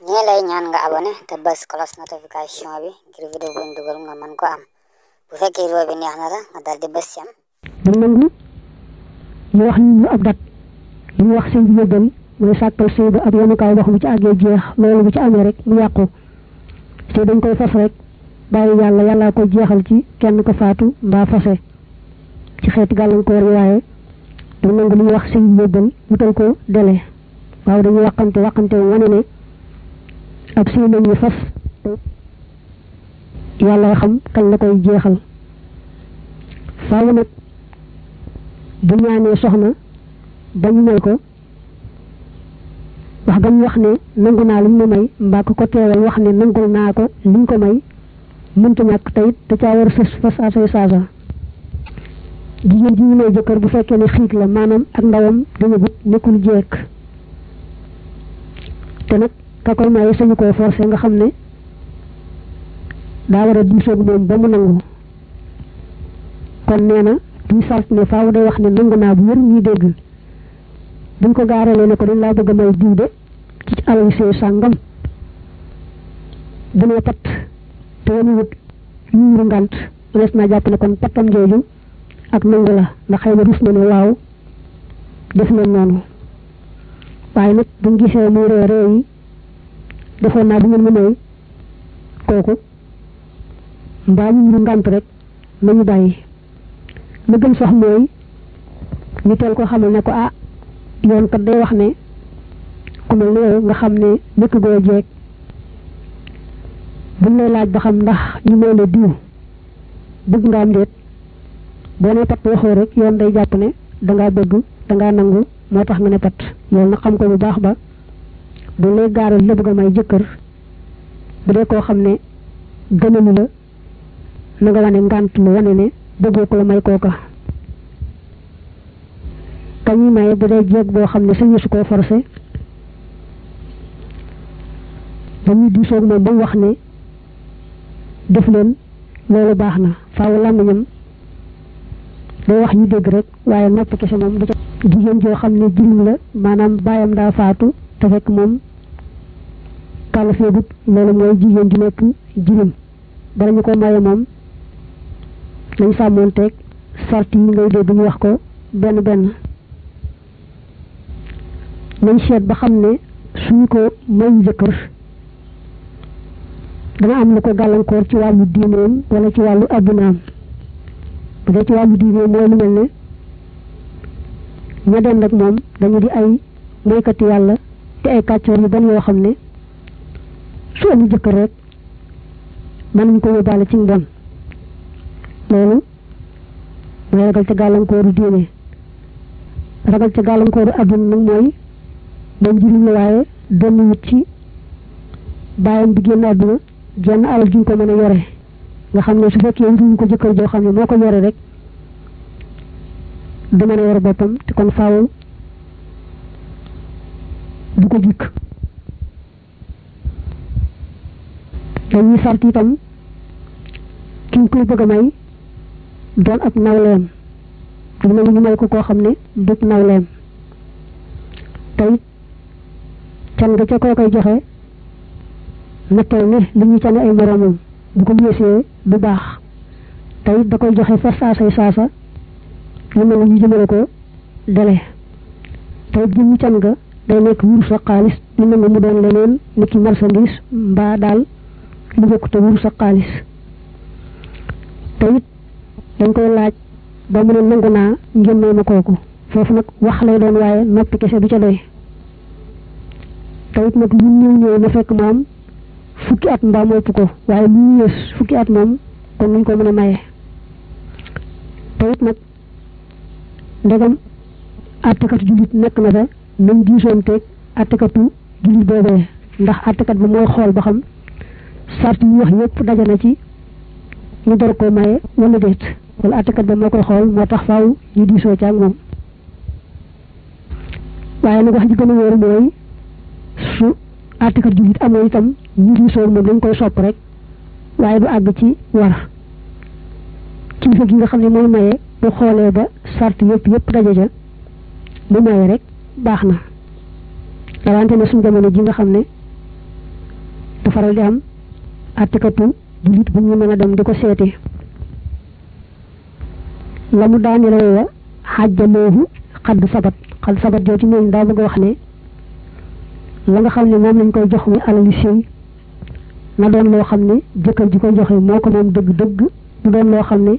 ñi lay ñaan nga abonné te bës cloche notification bi ngir vidéo bu ñu dugal nga mën ko am bu fekkee vidéo bi neex na la nga dal di bës yam bu nangu ñu wax ñu ab dat ñu wax seen yëgal moy sakkal sey ba ab yoonu kay wax bu ci àggee jeex loolu bu ci amee rek mu yàqu te dañ koy fas rek bàyyi yàlla ko jeexal ci kenn ko faatu mbaa fase ci xeeti gàllankoor yi waaye du nangu li wax seen yëgal wutal ko délai waaw dañuy waxante wane ne ab sey lañu fas yàlla xam kañ la koy jeexal faaw nag bu ñaanee soxna bañu may ko wax gam wax ne nangu naa lu mu may mbaa ko teewal wax ne nangul naa ko liñ ko may mënta ñàkk tayit te caa war fës fës asay saasa jigéen ji ñu may jëkkër bu fekkee ne xiit la maanaam ak ndawam dañu gut nekkul jekk te nag ka koy maye sañu koy forcé nga xam ne daa war a diisoog moom ba mu nangu kon nee na duñ sart ne faaw day wax ne nangu naa bu wér ñuy dégg buñ ko gaaralee ne ko dañ laa bëgg a may diw de ci alal see sàngam bu nee pat te wani wut yuuru ngant mënees naa jàpp ne kon pattam jooju ak nangu la ndax xëy na rus na ne waaw def leen noonu waaye nag buñ gisee muy ree yi defoon naa bu ngeen ma may kooku mbaa yuuru ngant rek nañu bàyyi la gën sax mooy ñu teel ko xamal ne ko yoon kat day wax ne ku mel ne yow nga xam ne nekk goo jeeg buñ lay laaj ba xam ndax ñu may la diw bëgg nga am déet boo ne pat waxoo rek yoon day jàpp ne dangaa bëgg dangaa nangu moo tax nga ne pat loolu nag xam ko bu baax ba bu lay gaaral la bëgg a may jëkkër bu dee koo xam ne gënalu la na nga wane ngànt lu wane ne bëggoo ko la may kooka kañuy maye bu dee jeeg boo xam ne sañu su koo forcé dañuy diisoog moom ba wax ne def leen loolu baax na faaw làmmiñam day wax ñu dégg rek waaye nopp kese moom du ca jigéen joo xam ne jirim la maanaam baayam daa faatu te fekk moom kàlla feegut loolu mooy jigéen ju nekk jirim bala ñu ko maye moom nañ sàmmoonteeg sart yi ngay dégg ñu wax ko benn benn nañ seet ba xam ne suñu ko may jëkkër dana am lu ko gàllankoor ci wàllu diineem wala ci wàllu addunaam bu dee ci wàllu diineem mooy lu mel ne ña dem nag moom dañu di ay moykati yàlla te ay kàccoor yu bon yoo xam ne su amul jëkkër rek mën nañ ko yóbbaale ci mbon loolu mooy ragal ca gàllankooru diine ragal ca gàllankooru adduna nag mooy moom jëriñ la waaye doon wut ci bàyyam bi génn àdduna jenn alal juñ ko mën a yore nga xam ne su fekkee wutuñ ko jëkkër joo xam ne moo ko yore rek du mën a yore boppam te kon faaw du ko jikk dañuy sart itam ki ñu koy bëgg a may doon ab nawleem du na ñu may ko koo xam ne dëpp nawleem tey can nga ca koo koy joxe nattal ne li ñu cane ay moromam bu ko yéesee du baax tey da koy joxe fa saasa lu mel ni ñu jëmale ko dele tey jëmmi can nga day nekk wurus ak xaalis lu mel ni mu doon leneen nit ki marchandise mbaa daal lu bokk te wurus ak xaalis tey dañ koy laaj ba mu ne nangu naa ngeen may ma kooku foofu nag wax lay doon waaye noppi kese du ca doy tayit nag lu ñëw na fekk moom fukki at mbaa mopp ko waaye lu yées fukki at moom kon nuñ ko mën a maye tayit nag ndegam àttekatu jullit nekk na fa nañ diisoon teeg àttekatu jullit boobee ndax àttekat ba mooy xool ba xam sart yi wax yëpp daje na ci ñu door koo maye wala déet wala àttekat ba moo koy xool moo tax faaw ñu diisoo ca ak moom waaye nag wax ji gën a wóor mooy su àttekat jullit amoo itam ñu diisoo moom dañ koy sopp rek waaye du àgg ci war kilifa gi nga xam ne mooy maye bu xoolee ba sart yëpp daje ja mu maye rek baax na rawante ne suñu jamono ji nga xam ne faral di am attikatu julit bu ñu mëna dem diko sété lamu daani la wa hajjaluhu xad sabat jo ci ñoom da bëgg wax ne la nga xamne mom lañ koy jox muy alali sey na doon lo xamne jëkkër ji koy joxe moko mom deug deug du doon lo xamne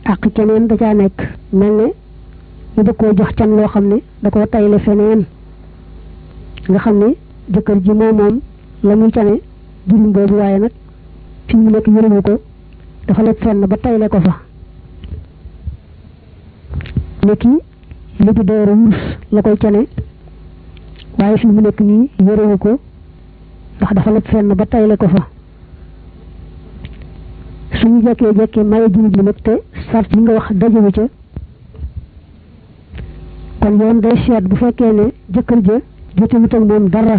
ak keneen da ca nek melne ñu da ko jox can lo xamne da ko taylé feneen nga xamne jëkkër ji mom la muy cané jurum bobu waye nak fi mu nek yërëmu ko dafa la fenn ba taylé ko fa neki li du door wurs la koy cané waye fi mu nek ni yërëmu ko ndax dafa la fenn ba taylé ko fa suñu jéké maye julit li nak te sart yi nga wax dajewu ca kon yoon day seet bu fekkee ne jëkkër ja jotewut ak moom dara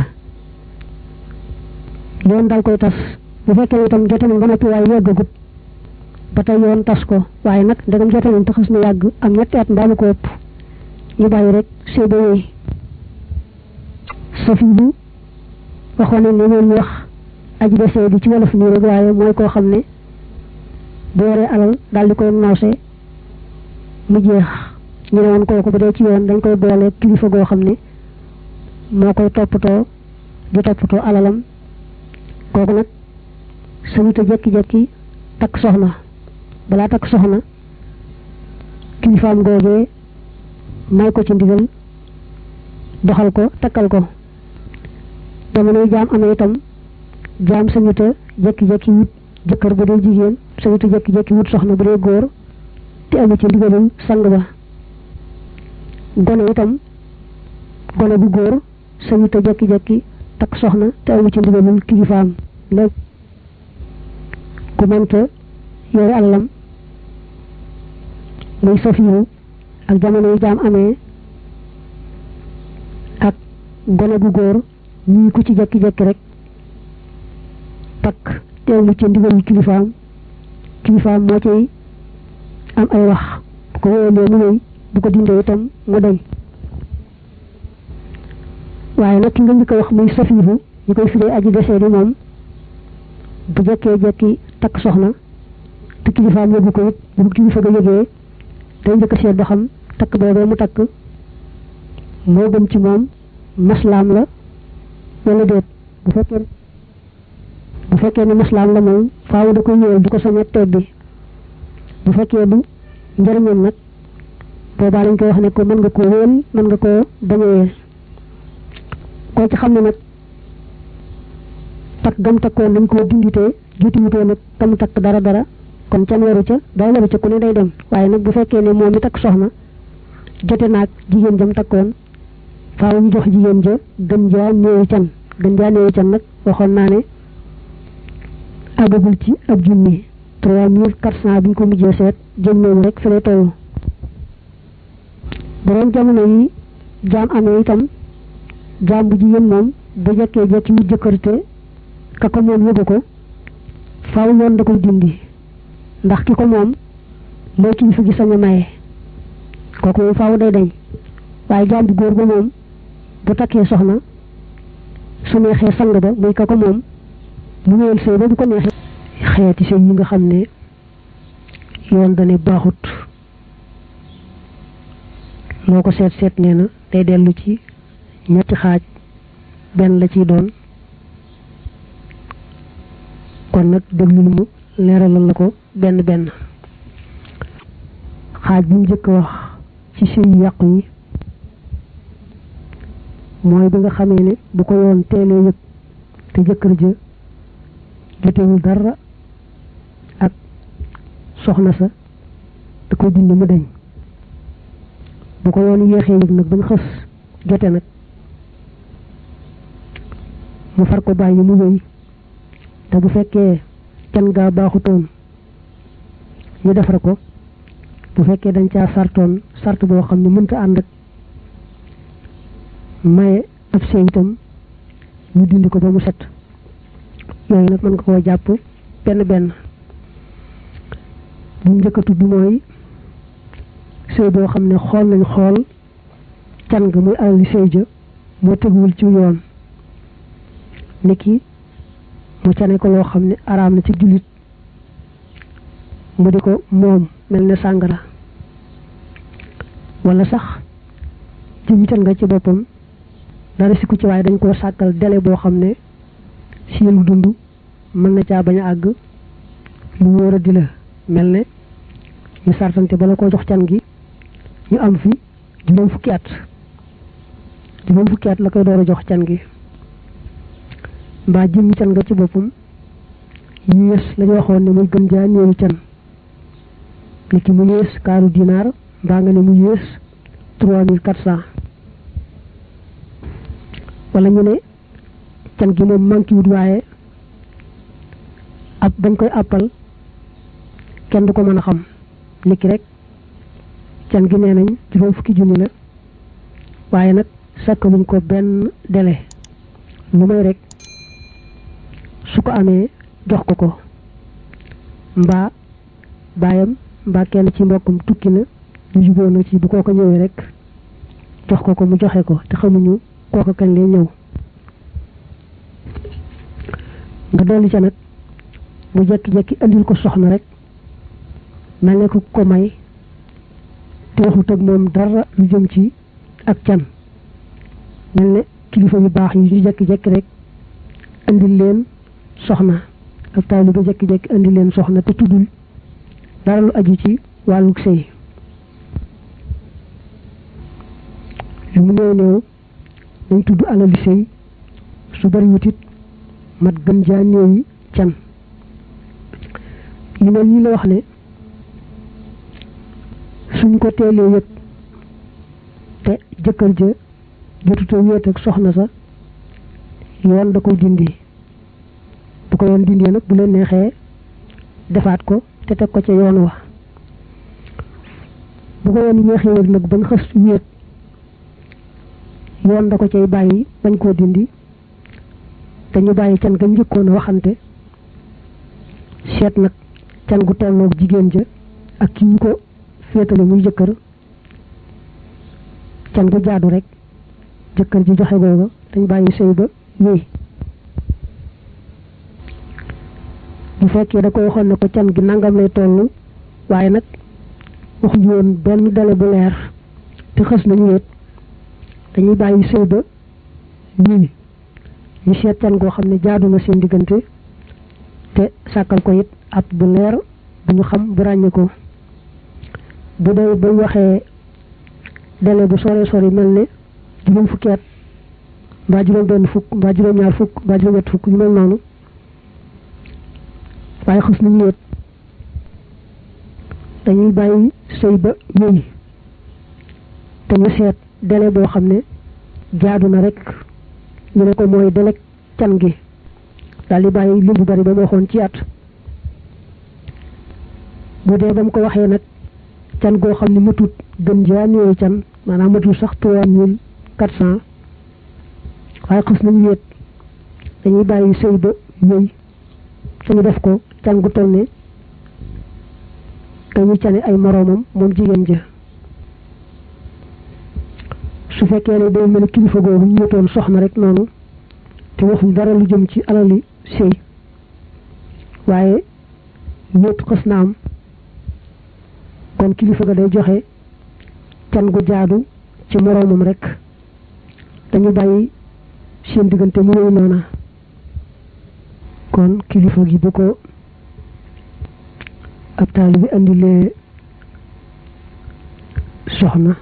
yoon dal koy tas bu fekkee ne itam jote nañ ba noppi waaye yeggagut ba tey yoon tas ko waaye nag ndegam jote nañ taxas na yàgg am ñetti at mbaa mu ko ëpp ñu bàyyi rek sëy ba wéy safi bi waxoon nañ ne ñoom ñu wax aji de sëy di ci wolof nii rek waaye mooy koo xam ne bu yoree alal daal di koy noose mu jeex ñu ne woon kooku bu dee ci yoon dañ koy boole kilifa goo xam ne moo koy toppatoo di toppatoo alalam kooku nag sañu ta jekki-jekki takk soxna balaa takk soxna kilifaam googee may ko ci ndigal doxal ko takkal ko jamonoy jaam amee itam jaam sañu ta jekki-jekki wut jëkkër bu dee jigéen sañu ta jekki-jekki wut soxna bu dee góor te amu ci ndigalul sang ba gone itam gone bu góor sañu ta jekki-jekki takk soxna te amu ci ndigalul kilifaam léegi ku mënta yore alalam muy safiru ak jamono yi jaam amee ak gone bu góor ñii ku ci jekki-jekki rek takk te amu ci ndigalul kilifaam moo cay am ay wax bu ko wéyalee mu wéy bu ko dindee itam mu dañ waaye nag ki nga njëkk a wax muy safiru ñu koy firee aji desee di moom bu jekkee jekki takk soxna te kilifaam yëgu ko it bu kilifa ga yëgee day njëkk a seet ba xam takk boobee mu takk moo gën ci moom maslaam la wala déet bu fekkee ne maslaam la moom faaw da koy yéewal du ko sañ a tebbi bu fekkee du njëriñam nag boobaa lañ koy wax ne ko mën nga koo wéel mën nga koo bañ a wéel koo ci xam ne nag takk gam takkoon dañ koo dinditee jiituwutoo nag kam takk dara kon can waru ca day waru ca ku ne day dem waaye nag bu fekkee ne moom mi takk soxna jote naag jigéen jam takkoon faaw ñu jox jigéen ja gën jaa néewi can nag waxoon naa ne àggagul ci ab junni 3400 bi ñu ko mujjee seet jëm noonu rek fi lay toll borom jamono yi jaam amee itam jaam bu jigéen moom bu jekkee jekki wut jëkkërte ka ko moom yëgu ko faaw yoon da koy dindi ndax ki ko moom mooy kilifa gi sañ a maye kooku moom faaw day dañ waaye jaam bu góor ba moom bu takkee soxna su neexee sang ba muy ka ko moom mu ñëwal sëy ba bu ko neexee xeeti sëy yi nga xam ne yoon dane baaxut moo ko seet nee na day dellu ci ñetti xaaj benn la ciy doon kon nag déglu lu mu leeralal la ko benn xaaj bi mu njëkk wax ci sëy yu yàqu yi mooy bi nga xamee ne bu ko yoon teelee yëg te jëkkër ja jotewul dara ak soxna sa da koy dindi mu deñ bu ko yoon yéexee yëg nag ba nga xës jote nag mu far ko bàyyi mu wéy te bu fekkee can gaa baaxutoon ñu defar ko bu fekkee dañ caa sartoon sart boo xam ne mënta ànd ak maye ab sëy itam ñu dindi ko ba mu set yooyu nag mën nga koo jàpp benn bu njëkk a tudd mooy sëy boo xam ne xool nañ xool can nga muy alali sëy ja moo teguwul ci yoon niki mu cane ko loo xam ne araam na ci jullit mu di ko moom mel ne sàngara wala sax jëmi can nga ci boppam dara si ku ci waaye dañ koo sàkkal délai boo xam ne seenu dund mën na caa bañ a àgg lu wóor a di la mel ne ñu sartante bala koo jox can gi ñu am fi juróom fukki at la koy door a jox can gi mbaa jëmmi can nga ci boppam yées la ñu waxoon ne muy gën jaa néewi can ni ki mu yées kaaru dinaar mbaa nga ne mu yées 3400 wala ñu ne can gi moom manqué wut waaye ab bañ koy àppal kenn du ko mën a xam ni ki rek can gi nee nañ juróom fukki junni la waaye nag sàkkaluñ ko benn délai lu may rek su ko amee jox ko mbaa baayam mbaa kenn ci mbokkum tukki na ñu jubóo na ci bu kooko ñëwee rek jox ko mu joxe ko te xamuñu kooko kañ lay ñëw nga dolli ca nag mu jekki-jekki andil ko soxna rek mel ne ko may te waxut ak moom dara lu jëm ci ak can mel ne kilifa yu baax yi ñu jekki-jekki rek andil leen soxna ak taalibe ba jekki-jekki andil leen soxna te tuddul dara lu aju ci wàllug sëy lu mu néew dañ tudd alali sëy su bari wutit mat gën jaa néewi can yu mel nii la wax ne suñ ko teelee yëg te jëkkër ja jotuta wéet ak soxna sa yoon da koy dindi bu ko yoon dindee nag bu leen neexee defaat ko te teg ko ca yoon wa bu ko yoon yéexee yëg nag bañ xës wéet yoon da ko cay bàyyi bañ koo dindi te ñu bàyyi can ga njëkkoon a waxante seet nag can gu tolloog jigéen ja ak ki ñu ko féetale muy jëkkër can gu jaadu rek jëkkër ji joxe googa dañ bàyyi sëy ba wéy bu fekkee da ko waxoon ne ko can gi nangam lay toll waaye nag waxuñu woon benn délai bu leer te xës nañu wéet dañuy bàyyi sëy ba wéy ñu seet can goo xam ne jaadu na seen diggante te sàkkal ko it at bu leer bu ñu xam bu ràññee ko bu dee ba waxee délai bu sore mel ne juróom fukki at mbaa juróom benn fukk mbaa juróom ñaar fukk mbaa juróom ñett fukk yu mel noonu waaye xës nañu wéet dañuy bàyyi sëy ba wéy te ñu seet délai boo xam ne jaadu na rek ñu ne ko mooy délai can gi daal di bàyyi lim bu bari ba mu waxoon ci at bu dee ba mu ko waxee nag can goo xam ne matut gën jaa néew can maanaam matut sax 3400 waaye xës nañu wéet dañuy bàyyi sëy ba wéy te ñu def ko can gu toll ne dañuy cane ay moroomam moom jigéen ja su fekkee ne day mel kilifa googu ñu wutoon soxna rek noonu te waxuñ dara lu jëm ci alali sëy waaye wéet xës na am kon kilifa ga day joxe can gu jaadu ci moroomam rek dañu bàyyi seen diggante mu wéy noona kon kilifa gi bu ko ab taalibe bi andilee soxna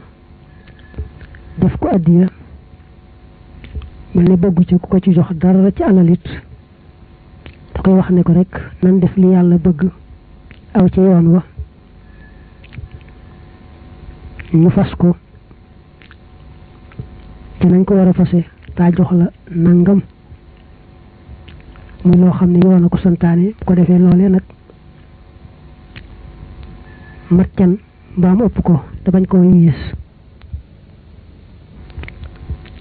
def ko addiya mel ne bëggu ci ku ko ci jox dara ci alalit da koy wax ne ko rek nan def li yàlla bëgg aw ci yoon wa ñu fas ko te nañ ko war a fase daa jox la nangam muy loo xam ne yoon a ko santaane bu ko defee loolee nag mat can mbaam ëpp ko te bañ koo yées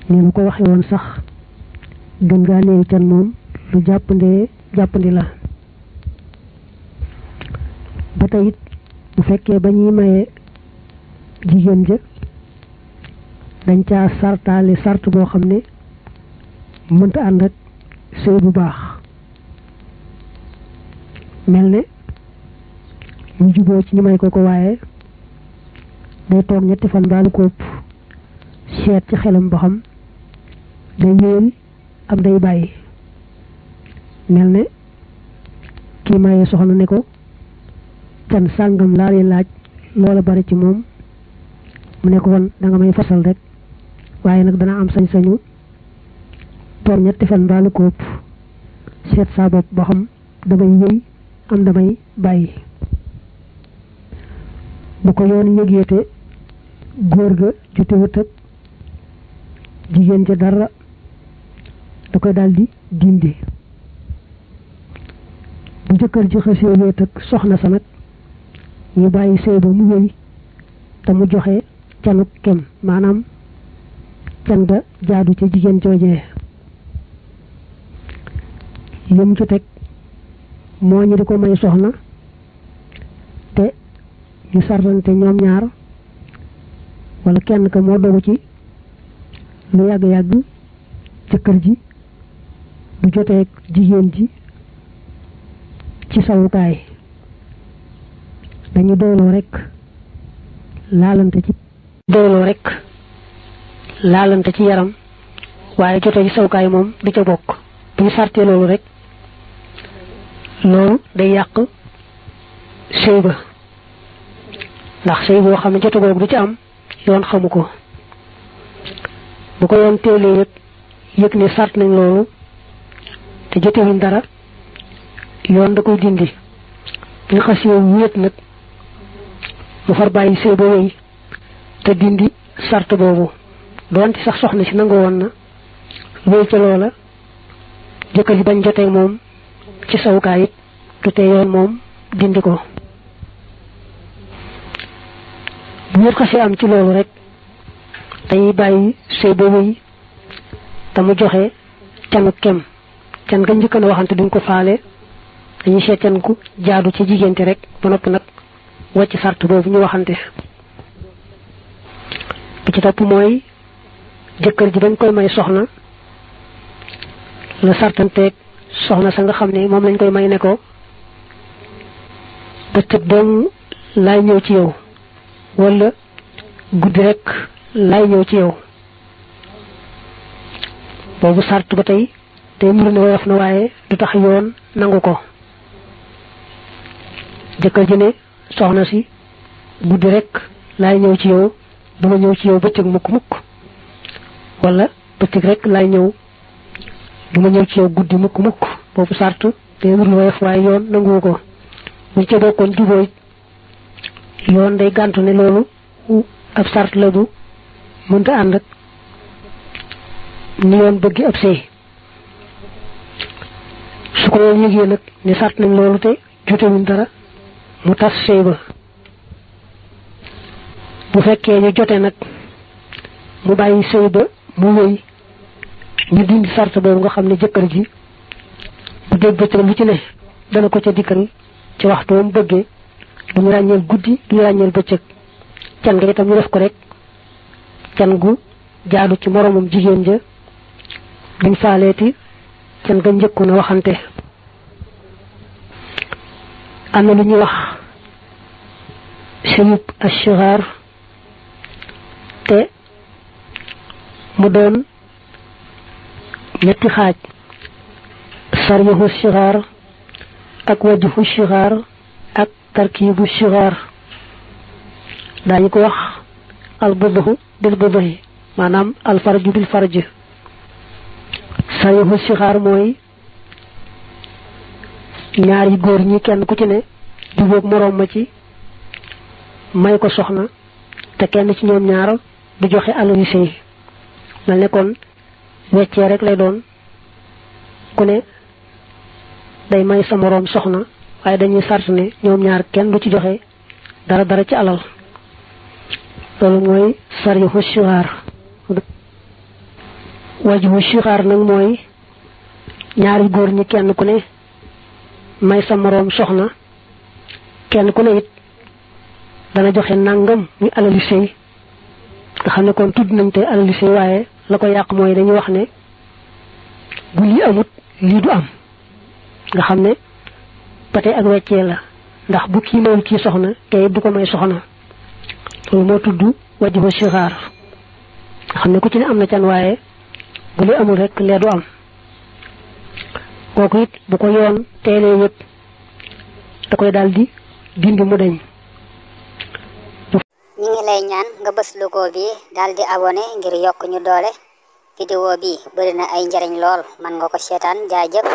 ni ma ko waxee woon sax gën gaa néew can moom lu jàppandi la ba tey it bu fekkee ba ñuy maye jigéen ja dañ caa sartaale sart boo xam ne mënta ànd ak sëy bu baax mel ne ñu juboo ci ñu may ko waaye day toog ñetti fan baalu ko ëpp seet ci xelam ba xam day yéen am day bàyyi mel ne kii maye soxna ne ko can sàngam laa lay laaj loola bari ci moom mu ne ko woon da nga may fasal rek waaye nag dana am sañ-sañu toog ñetti fan baalu ko ëpp seet saa bopp ba xam damay yëy am damay bàyyi bu ko yoon yëgeete góor ga jotewut ak jigéen ca dara da koy daldi dindi bu jëkkër ji xasee wéet ak soxna sa nag ñu bàyyi sëy ba mu wéy te mu joxe canu kem maanaam can ga jaadu ca jigéen joojee yëm ci teg moo ñu di ko may soxna te ñu sartante ñoom ñaar wala kenn ka moo dogu ci lu yàgg-yàgg jëkkër ji du jotee jigéen ji ci sawukaay dañu doyloo rek laalante ci yaram waaye jotee ci sawukaay moom du ca bokk bu ñu sartee loolu rek loolu day yàq sëy ba ndax sëy boo xam ne jote googu du ci am yoon xamu ko bu ko yoon teelee rek yëg ne sart nañ loolu te jotewuñ dara yoon da koy dindi bu ñu xasee wéet nag mu far bàyyi sëy ba wéy te dindi sart boobu doonte sax soxna si nangu woon na wéy ca loola jëkkër ji bañ jotee moom ci sawukaay it du tee yoon moom dindi ko bu ñëpp xasee am ci loolu rek dañuy bàyyi sëy ba wéy te mu joxe canu kem can nga njëkk na waxante duñ ko faale dañuy seet can ku jaadu ci jigéente rek ba noppi nag wàcc sart boobu ñu waxante bi ci topp mooy jëkkër ji bañ koy may soxna la sartanteeg soxna sa nga xam ne moom lañ koy may ne ko bëccëg dong laay ñëw ci yow wala guddi rek laay ñëw ci yow boobu sart ba tey muru ne woyof na waaye du tax yoon nangu ko jëkkër ji ne soxna si guddi rek laay ñëw ci yow duma ñëw ci yow bëccëg mukk wala bëccëg rek laay ñëw duma ñëw ci yow guddi mukk boobu sart muru ne woyof waaye yoon nangu ko buñ ca bokkoon jubóo yoon day gàntu ne loolu ab sart la bu mënta ànd ak ni yoon bëgg ab sëy su ko yoon yëgee nag ni sart nañ loolu te jotewuñ dara mu tas sëy ba bu fekkee ñu jote nag mu bàyyi sëy ba mu wéy ñu dindi sart boobu nga xam ne jëkkër ji bu dégg bëccëg lu ci ne dana ko ca dikkal ci waxtu mu bëggee du ñu ràññeel guddi du ñu ràññeel bëccëg can nga itam ñu def ko rek can gu jaadu ci moromam jigéen ja duñ faaleeti can nga njëkku na waxante am na lu ñuy wax sëyub ashigar te mu doon ñetti xaaj saryahu shigar ak wajhu shigar ak tarkibu shigar daañu ko wax al budhu bil budhi maanaam al farju bil farj saryahu shigar mooy ñaari góor ñi kenn ku ci ne jubóog moroom ma ci may ko soxna te kenn ci ñoom ñaar du joxe alali sëy mel ne kon weccee rek lay doon ku ne day may sa moroom soxna waaye dañuy sart ne ñoom ñaar kenn du ci joxe dara ci alal loolu mooy saryahu shigar wajhu shigar nag mooy ñaari góor ñi kenn ku ne may sa moroom soxna kenn ku ne it dana joxe nangam muy alali sëy nga xam ne kon tudd nañ te alali sëy waaye la ko yàq mooy dañuy wax ne bu lii amut lii du am nga xam ne ba tey ak weccee la ndax bu kii mayul kii soxna te du ko may soxna loolu moo tudd wajhu sixaar xam ne ku ci ne am na can waaye bu li amul rek lee du am kooku it bu ko yoon teelee yëpp da koy daal di dindi mu dañ. ñi ngi lay ñaan nga bës logo bi daal di abonné ngir yokk ñu doole vidéo bi bëri na ay njariñ lool man nga ko seetaan jaajëf.